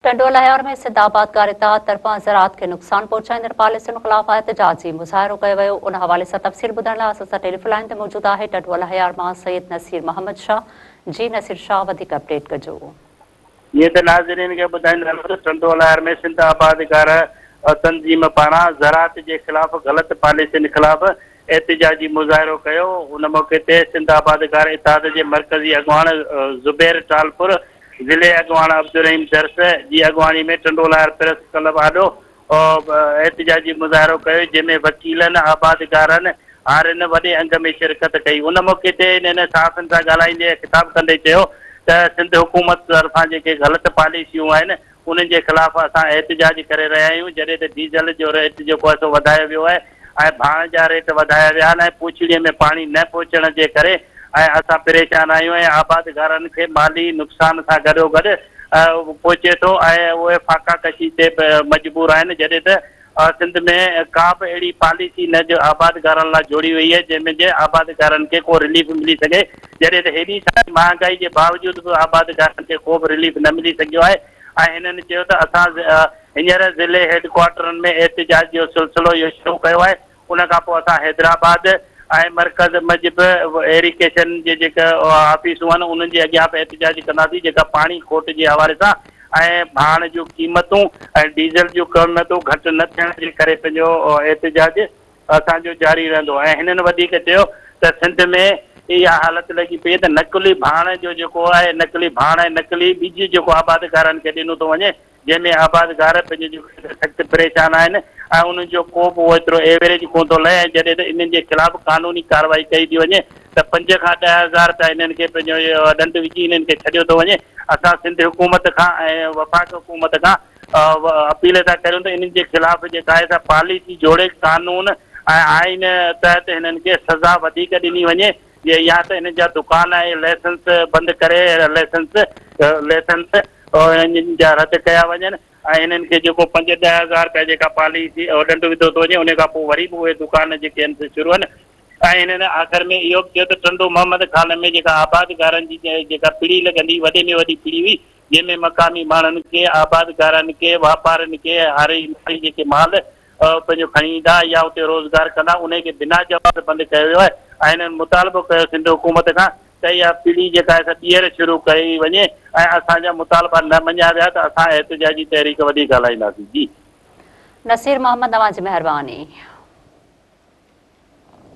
ٽنڊو الهيار ۾ سنڌ آبادگار اتحاد طرفان زراعت کي نقصان پهچائيندڙ پاليسين خلاف احتجاجي مظاهرو ڪيو ويو ان حوالي سان تفصيل ٻڌڻ لاء اسان سان ٽيليفون لائين تي موجود آهي ٽنڊو الهيار مان سيد نصير محمد شاهه جي نصير شاهه وڌيڪ اپڊيٽ ڪجو. جيئن ته ناظرين کي ٻڌائيندا هلون ته ٽنڊو الهيار ۾ سنڌ آبادگار تنظيم پاران زراعت جي خلاف غلط پاليسين خلاف احتجاجي مظاهرو ڪيو ان موقعي تي سنڌ آبادگار اتحاد جي مرڪزي اڳواڻ زبير ٽالپر ضلعي اڳواڻ عبدالرحيم درس جي اڳواڻي ۾ ٽنڊو لاهر پريس ڪلب آڏو احتجاجي مظاهرو ڪيو جنهن ۾ وڪيلن، آبادگارن، هارين وڏي انگ ۾ شرڪت ڪئي. ان موقعي تي هنن صحافين سان ڳالهائيندي خطاب ڪندي چيو ته سنڌ حڪومت طرفان جيڪي غلط پاليسيون آهن انهن جي خلاف اسان احتجاج ڪري رهيا آهيون جڏهن ته ڊيزل جو ريٽ جيڪو آهي سو وڌايو ويو آهي ۽ ڀاڻ جا ريٽ وڌايا ويا آهن ۽ پوڇڙي ۾ پاڻي نه پهچڻ جي ڪري ۽ اسان پريشان آهيون ۽ آبادگارن کي مالي نقصان سان گڏوگڏ پهچي ٿو ۽ اهي فاقا ڪشي تي به مجبور آهن جڏهن ته سنڌ ۾ ڪا به اهڙي پاليسي نه جو آبادگارن لاء جوڙي وئي آهي جنهن ۾ جي آبادگارن کي ڪو رليف ملي سگهي جڏهن ته هيڏي ساري مهانگائي جي باوجود به آبادگارن کي ڪو به رليف نه ملي سگهيو آهي ۽ هنن چيو ته اسان هينئر ضلعي هيڊ ڪوارٽرن ۾ احتجاج جو سلسلو اهو شروع ڪيو آهي ان کان پوء اسان حيدرآباد ۽ مرڪز منجهه به ايريگيشن جي جيڪا آفيسون آهن انهن جي اڳيان به احتجاج ڪنداسين جيڪا پاڻي کوٽ جي حوالي سان ۽ ڀاڻ جون قيمتون ۽ ڊيزل جون قيمتون گهٽ نه ٿيڻ جي ڪري پنهنجو احتجاج اسان جو جاري رهندو ۽ هنن وڌيڪ چيو ته سنڌ ۾ اها حالت لڳي پئي ته نقلي ڀاڻ جو جيڪو آهي نقلي ڀاڻ ۽ نقلي ٻج جيڪو آبادگارن کي ڏنو ٿو وڃي جنهن ۾ آبادگار پنهنجي جيڪو سخت پريشان آهن ۽ انهن جو ڪو به ايترو ايوريج ڪونه ٿو لهي ۽ جڏهن ته انهن جي خلاف قانوني ڪارروائي ڪئي ٿي وڃي ته پنج کان 10,000 رپيا انهن کي پنهنجو ڏنڊ وجهي انهن کي ڇڏيو ٿو وڃي اسان سنڌ حڪومت کان ۽ وفاق حڪومت کان اپيل ٿا ڪريون ته انهن جي خلاف جيڪا آهي سا پاليسي جوڙي قانون ۽ آئين تحت هنن کي سزا وڌيڪ ڏني وڃي يا ته انهن جا دڪان ۽ لائسنس بند ڪري لائسنس لائسنس انهن جا رد ڪيا وڃن ۽ انهن کي جيڪو پنج 10,000 رپيا جيڪا پاليسي ڏنڊ وڌو ٿو وڃي ان کان پوء وري به اهي دڪان جيڪي آهن سي شروع آهن ۽ هنن آخر ۾ اهو به چيو ته ٽنڊو محمد خان ۾ جيڪا آبادگارن جي جيڪا پڙي لڳندي وڏي ۾ وڏي پڙي هئي جنهن ۾ مقامي ماڻهن کي آبادگارن کي واپارين کي هاري ماري جيڪي مال پنهنجو کڻي ايندا يا اتي روزگار ڪندا انهي کي بنا جواز بند ڪيو ويو آهي ۽ هنن مطالبو ڪيو سنڌ حڪومت کان ته اها پيڙهي جيڪا آهي سا ٻيهر شروع ڪئي وڃي ۽ اسان جا مطالبا نه مڃيا ويا ته اسان احتجاجي تحريڪ وڌيڪ هلائينداسين جي. نصير محمد اوهان جي مهرباني.